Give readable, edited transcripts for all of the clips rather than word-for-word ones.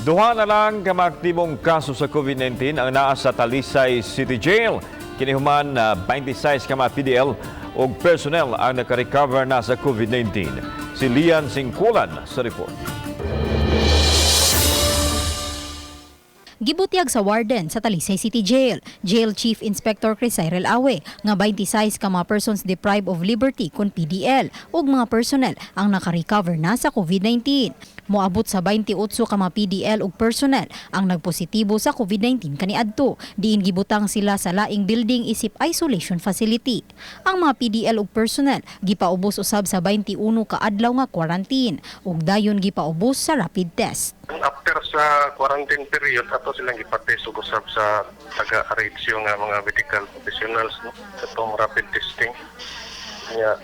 Duha na lang ka mga aktibong kaso sa COVID-19 ang naa sa Talisay City Jail. Kini human na 26 ka mga PDL ug personnel ang nakarecover na sa COVID-19. Si Lian Singkulan sa report. Gibutyag sa warden sa Talisay City Jail, Jail Chief Inspector Chris Cyril Awe, nga 26 ka mga persons deprived of liberty kon PDL ug mga personnel ang nakarecover na sa COVID-19. Moabot sa 28 ka mga PDL ug personnel ang nagpositibo sa COVID-19 kaniadto. Diin gibutang sila sa laing building isip isolation facility. Ang mga PDL ug personnel gipaubos usab sa 21 ka adlaw nga quarantine ug dayon gipaubos sa rapid test. After sa quarantine period, ato silang gipatest ug usab sa taga-RHU nga mga medical professionals, no, katong rapid testing. Nya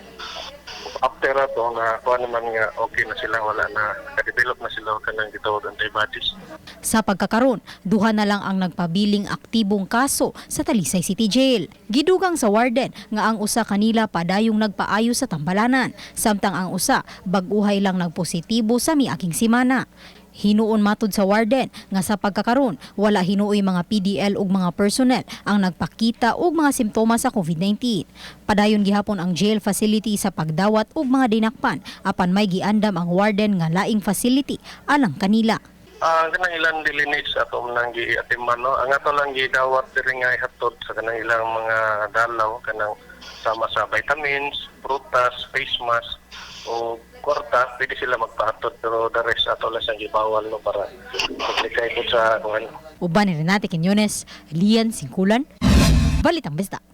after ato na kuha naman nga okay na sila, wala na, ka-develop na sila og kanang gitawag antibodies. Sa pagkakaron, duha na lang ang nagpabiling aktibong kaso sa Talisay City Jail. Gidugang sa warden nga ang usa kanila padayong nagpaayo sa tambalanan, samtang ang usa bag-uhay lang nagpositibo sa miaging simana. Hinuon matud sa warden nga sa pagkakaron wala hinuoy mga PDL ug mga personnel ang nagpakita og mga simptomas sa COVID-19. Padayon gihapon ang jail facility sa pagdawat og mga dinakpan, apan may giandam ang warden nga laing facility alang kanila. Ah, kanang ilang daily needs ato nang giatiman, no. Ang ato lang gidawat diri nga ihatod sa kanang ilang mga dalaw, kanang sama sa vitamins, prutas, face mask o kwarta, pwede sila magpahatod, pero the rest ato lang siyang gibawal, no, para maglikay po sa kuan. Uban ni Renate Quiñones, Lian Singkulan, Balitang Bisdak.